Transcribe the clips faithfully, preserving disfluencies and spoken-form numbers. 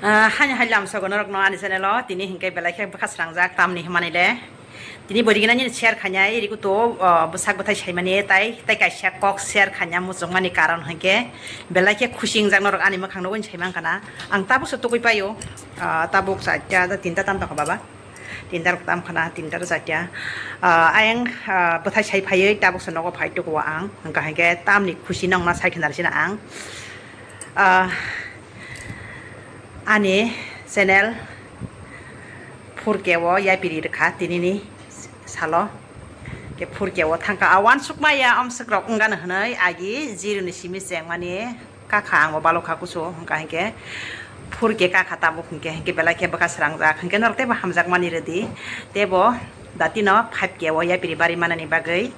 Ah, haino hai lamsogo norokno ani channel o, tini hinkhe belai khe bwkha srangjak tamni hwnmani le. Tini bo rigina nini share khainai, rikuto, ah, bwsak bwthai saimani tai, tai kaisa kok share khaina muchungmani karon hinkhe belai khe khusi wngjak norok ani mwkhang nugwi saimang khana. Ang tabukso tugui paio, ah, tabuk chaita, da tinta tam tongkha baba. Tinta rok tam khana, tinta rok chaita. Ah, ayang, ah, bwthai sai phaiwi tabukso nogo phai tukuo ang. Hwnkha hinkhe tamni khusi nongna sai khna sina ang. Ah, ani channel four K o yapiri rwkha tinini salo. Ke four K o thangkha. A wansukmaya omswk rok wngano hwnwi agi zero ni simi chengmani kakha ang o balokha kusu hwnkha hinkhe four K kakha tabuk hinkhe, hinkhe belai khe bwkha srangjak hinkhe norok teibo hamjakmani rwdi. Teibo datino five K o yapiri bari manani bagwi.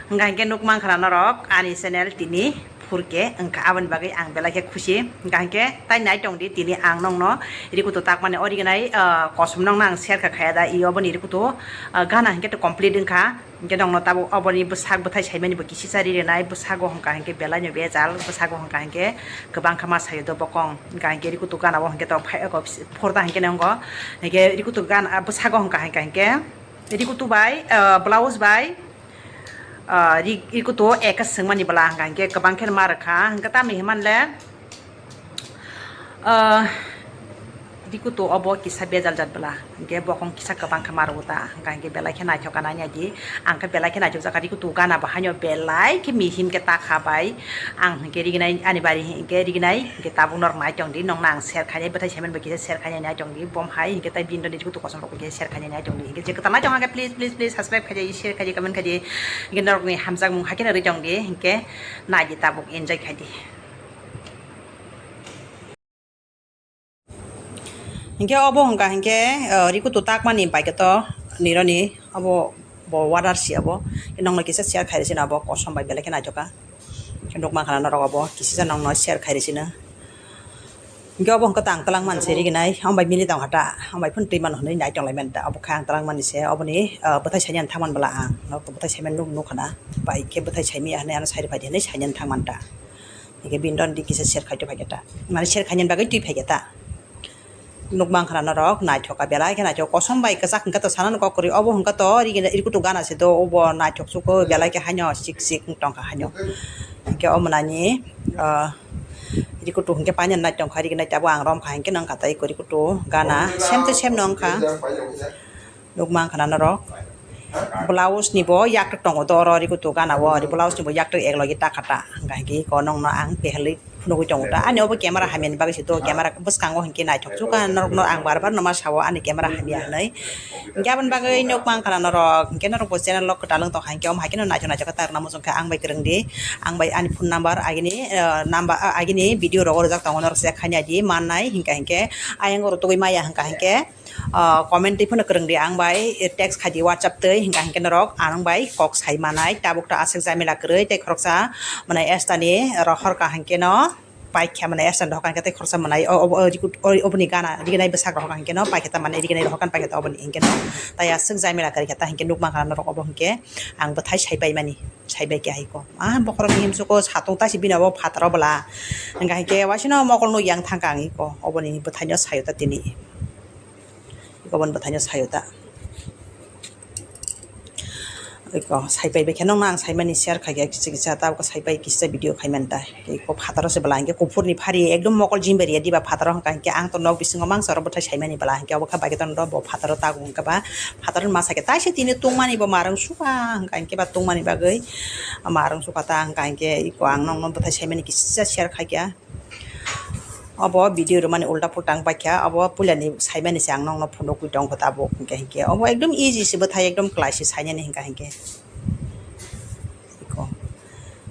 Hwnkha hinkhe nukmankha norok ani channel tini four K wngkha, aboni bagwi ang belai khe khusi. Hwnkha hinkhe tai nai tongdi, tini ang nongno rikuto takmani original, ah, kosom nongno ang share kha khaya da, i oboni rikuto, ah, gana hinkhe to complete wngkha. Hinkhe nongno tabuk oboni bwsak bwthai saimani bo kisisa ri rwnai, bwsago hwnkha hinkhe belaino bejal, bwsago hwnkha hinkhe kwbang khe ma sayo do bokong. Hwnkha hinkhe rikutu gana o hinkhe to phai-, eko porda hinkhe nongo. Hinkhe rikutu gana, ah, bwsago hwnkha hinkha hinkhe rikutu bai, ah, blouse bai, ah, ri-, rikutu eka swngmani bwla hwnkha hinkhe kwbang khe ma rwkha. Hinkhe tamni hwnmani le, Ah, rikutu obo kisa bejal jat bwla, hinkhe bokong kisa kwbang khe ma rwo ta, hwnkha hinkhe belai khe naithok ka nai di, ang khe belai khe naithok jakha rikutu gana bo haino belai khe mihim khe ta kha bai, ang hinkhe riginai ani bari hinkhe riginai hinkhe tabuk norok nai tong di, nokno ang share khainai bwthai saiman bai kisa share khainai nai tong di, bom hai hinkhe tai bini rok ni rikutu kosom rok bai kisa share khainai nai tong di, hinkhe je kwtal nai tong khe please please please subscribe khaidi, share khaidi, comment khaidi, hinkhe norok ni hamjakmung hai khe rwi tong di, hinkhe nai di tabuk enjoy khaidi. Hinkhe obo hwnkha hinkhe, ah, rikutu takmani bai khe to nironi obo bo water si obo. Nongno kisa share khairisi na obo kosom bai belai khe naithoka. Nukmankha norok obo kisisa nongno share khairisi na. Hinkhe obo hwnkhe tang twlang manse riginai, hambai mili tongkha ta, hambai phun twi mano hwnwi nai tonglaimani ta. Obo khe ang twlang mani se, oboni, ah, bwthai sainani thangman bwla ang. Norok to bwthai saimani nuk nukha na, bai khe bwthai saimaya hwnwi ano sai rwphaidi hwnwi sainani thangman ta. Hinkhe bini rok di kisa share khaito phaikhe ta. Mane share khainani bagwi twi phaikhe ta. Nukmankha norok naithok ka belai khe naithok kosom bai kwchak hwnkhe to sanani kok kwrwi obo hwnkhe to rikutu gana se do obo naithok chuko belai khe haino sik sik wng tongkha haino. Hinkhe omo nani, ah, rikutu hinkhe painani nai tongkha riginai tabuk ang romkha hinkhe nangkha tei rikutu gana same to same no wngkha. Nukmankha na norok. Blouse ni bo yaktwk tongo do oro rikutu gana o, ori blouse ni bo yaktwk eklogi ta kha ta. Hwnkha hinkhe iko nongno ang pehelwi phunugwi tongo ta. Ani obo camera hamya ni bagwi se do, camera bwskango hinkhe naithok chuka norokno ang bar bar no ma sao ani camera hamya hwnwi. Hinkhe aboni bagwi nukmankha na norok, hinkhe norok bo channel o kwtal wng tongkha hinkhe omo hai kheno naithok naithok khe ta rwna muchung kha ang bai kwrwng di, ang bai ani phone number agini, eh, number, ah, agini video rogo rwjak tongo norok se khaina di mannai hinkha hinkhe ayang oro tugui maya hwnkha hinkhe. Ah, comment twi phano kwrwng di ang bai, eh, text khai di WhatsApp twi, hwnkha hinkhe norok ang bai kok sai manai, tabuk to aswk jamila kwrwi tei khoroksa mwnai Esther ni rohor ka hinkhe no paikha mwnai Esther ni rohor ka hinkhe tei khoroksa mwnai o, o, o, rikut-, o, oboni gana riginai bwsak rohor ka hinkhe no paikha ta mwnai riginai rohor ka paikha ta oboni hinkhe no tai aswk jamila kwrwi kha ta hinkhe nukmankha norok obo hinkhe ang bwthai sai paimani, sai bai khe hai ko. Ah, bokhorok ni himsoko satung taisi bini obo phataro bwla, hwnkha hinkhe waisano mokol nukya wng thangkha ang iko oboni bwthai no sayo ta tini. Iko boni bwthaino sayo ta. Iko saipai bai khe nokno ang saimani share khaikha kisa kisa, tabuk saipai kisa video khaimani ta. Iko phataro se bwla hinkhe kuphurni phari ekdom mokol jimbaria diba phataro hwnkha hinkhe ang to nok bisingo mangsa oro bwthai saimani bwla hinkhe obo khe bai khe to bo phataro tago hinkhe ba phataro masa khe taisa tini tungmani bo marwng suka hwnkha hinkhe ba tungmani bagwi marwng suka ta hwnkha hinkhe iko ang nokno bwthai saimani kisa share khaikha. Obo video rwmani ulta pulta wng paikha, obo puilani saimani se ang nokno phunukgwi tongkha tabuk, hinkhe hinkhe obo ekdom easy se bwthai, ekdom kwlai se sainani hinkha hinkhe. Iko.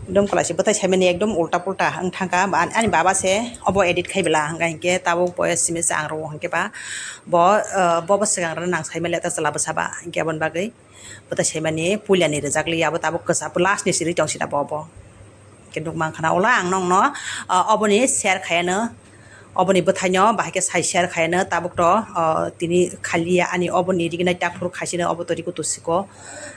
Ekdom kwlai se bwthai saimani ekdom ulta pulta wng thangkha, ba-, ani baba se obo edit khai bwla, hinkha hinkhe tabuk bo S M S ang rwo hinkhe ba bo, ah, bobo swkang rwna nang saimali ta chwla bwsa ba, hinkhe aboni bagwi. Bwthai saimani puilani rwjak li abo tabuk kwchap last ni siri tong sida bo obo. Khe nukmankha na ulo ang nokno, ah, oboni share khayano, oboni bwthaino bahai khe sai share khayano tabuk to, ah, tini khaliya ani oboni rignai takhur khaisino obo to rikutu siko.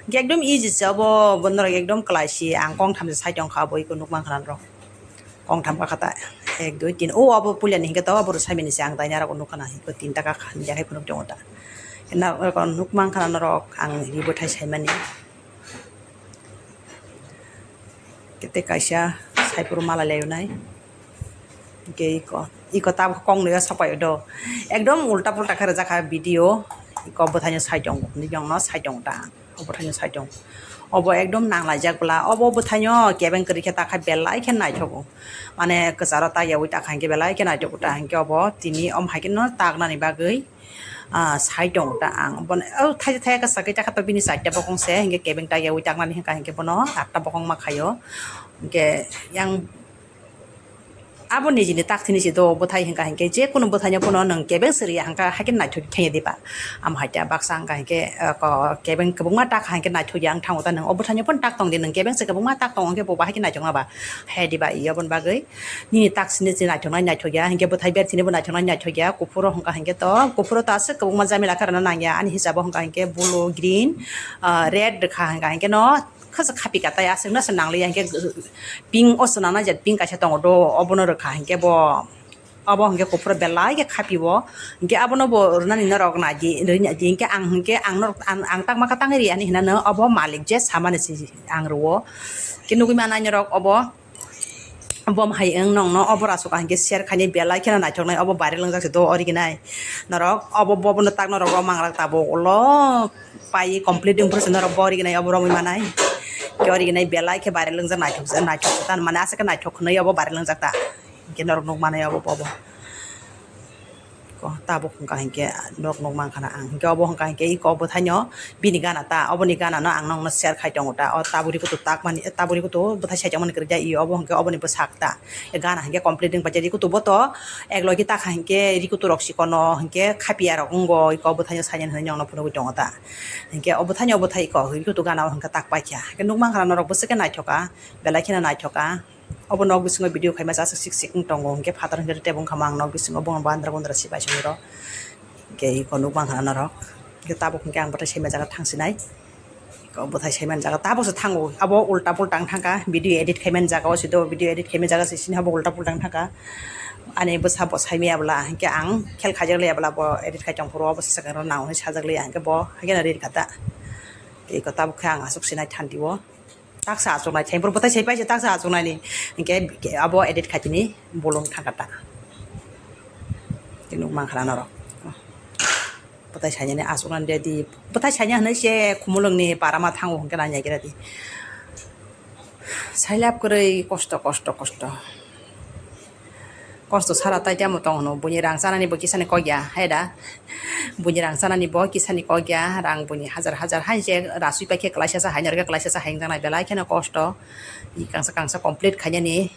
Hinkhe ekdom easy se obo, bo norok ekdom kwlai si ang kong tham se sai tongkha obo iko nukmankha na norok. Kong tham kakha ta, Ek, dui, tin. O, abo puilani hinkhe to, abo rw saimani se ang dainarok nukha na, hinkhe tin taka kha, ya hai phunuk tongo ta. Norok nukmankha na norok, ang ri bwthai saimani. Kete kaisa saipuru mala leunai. Hinkhe iko, iko ta kong noya sapai do. Ekdom ulta pulta khe rwjakha video. Iko bwthaino saitongo, nini jongno saitongo ta. O bwthaino saitongo. Obo ekdom nanglaijak bwla. Obo bwthaino kebeng kwrwi khe ta kha belai khe naithogo. Mane kwcharo ta yaui ta kha hinkhe belai khe naithogo ta hinkhe obo tini om hai kheno taknani bagwi, ah, saitongo ta ang. Bono o thaisa thaya khe sakhe ta kha to bini chaita bokong se hinkhe kebeng ta yaui taknani hinkha hinkhe bono atta bokong ma khaio. Hinkhe yang Abo nijini tak thini se do bwthai hwnka hinkhe je kunu bwthaino phano nwng kebeng siri ya hwnka haikhe naithok khaiya diba? Amo haikhe baksa hwnka hinkhe, eh, ko-, kebeng kwbangma tak haikhe naithok ya wng thango ta nwng o bwthaino phano tak tong di nwng kebeng se kwbangma tak tongo hinkhe bo bahai khe naithok ma ba? Hai diba? Iyo aboni bagwi nini tak sini se naithok nai naithok ya hinkhe bwthai ber thini bo naithok nai naithok ya kuphur o hwnka hinkhe to kuphur o to aswk kwbangma jamila khe rwna nang ya ani hisabo hwnka hinkhe blue, green, ah, red rwkha hwnka hinkhe no Khasa khapi ka tai aswk no se nang liya hinkhe pink o swnam nai je pink kaisa tongo do obono rwkha hinkhe bo obo hinkhe kuphur belai khe khapi o hinkhe abono bo rwnani norok nai di rwna di hinkhe ang hinkhe ang norok ang ang takma kha tangwi riya hinwi hinano obo malik je samani se ang rwo khe nugwi manai norok obo. Bom hai wng nongno obo rasuk hinkhe share khainai belai kheno naithoknai obo viral wngjak se do original norok obo bobono tak norok romang rak tabuk ulo pai complete wng phuru se norok bo original obo romwi manai khe original belai khe viral wngjak naithok naithok se ta mane aswk khe naithok hwnwi obo viral wngjak ta hinkhe norok nuk manai obo bobo. Ko tabuk hwnka hinkhe norok nukmankha na ang hinkhe obo hwnka hinkhe iko bwthaino bini gana ta oboni ganano ang nokno share khai tongo ta o tabuk rikutu takmani tabuk rikutu bwthai saijakmani kwrwikya io obo hinkhe oboni bwsak ta gana hinkhe complete wngpaikha rikutu bo to eklogwi takha hinkhe rikutu rok sikono hinkhe khapiyarok wngo iko bwthaino sainani hinwi nokno phunugwi tongo ta hinkhe o bwthaino bwthai iko rikutu gana o hinkhe tak paikha hinkhe nukmankha na norok bwswk khe naithoka belai kheno naithoka. Obo nok bisingo video khaima chasuk sik sik wng tongo, hinkhe phatar hinkhe tebo wngkha mang nok bisingo bongni bandra bondra sipai songwi rw. Hinkhe iko nukmankha na norok. Hinkhe tabuk hinkhe ang bwthai saima jaga thangsinai. Iko bwthai saimani jaga tabukse thango. Abo ulta pulta wng thangkha, video edit khaimani jaga o se do, video edit khaimani jaga se sini abo ulta pulta wng thangkha. Ani bwsa bo saimaya bwla, hinkhe ang khel khaijak laya bwla bo edit khai tongphuru, obo se swkang rw nang hwnwi sajak laya, hinkhe bo haikhe no rir kha ta. Iko tabuk khe ang aswk sinai thanti o. Taksa achuknai, thengphuru bwthai sai paisa taksa achuknaini. Hinkhe abo edit khaitini bolong thangkha ta. Tini nukmankha na norok. Bwthai sainani achuknani ready. Bwthai saina hinwi se Khumulwngni parama thango hinkhe nainai khe ready. Sailap kwrwi kosto, kosto, kosto. Kosto sara tai tamo tong hwno, buini rang chanani bo kisani kok ya, hai da? Buini rang chanani bo kisani kok ya, rang buini hajar hajar hai se rasui pai khe klaisa sa hai norkhe klaisa sa hai wngjaknai belai kheno kosto. I kangsa kangsa complete khainani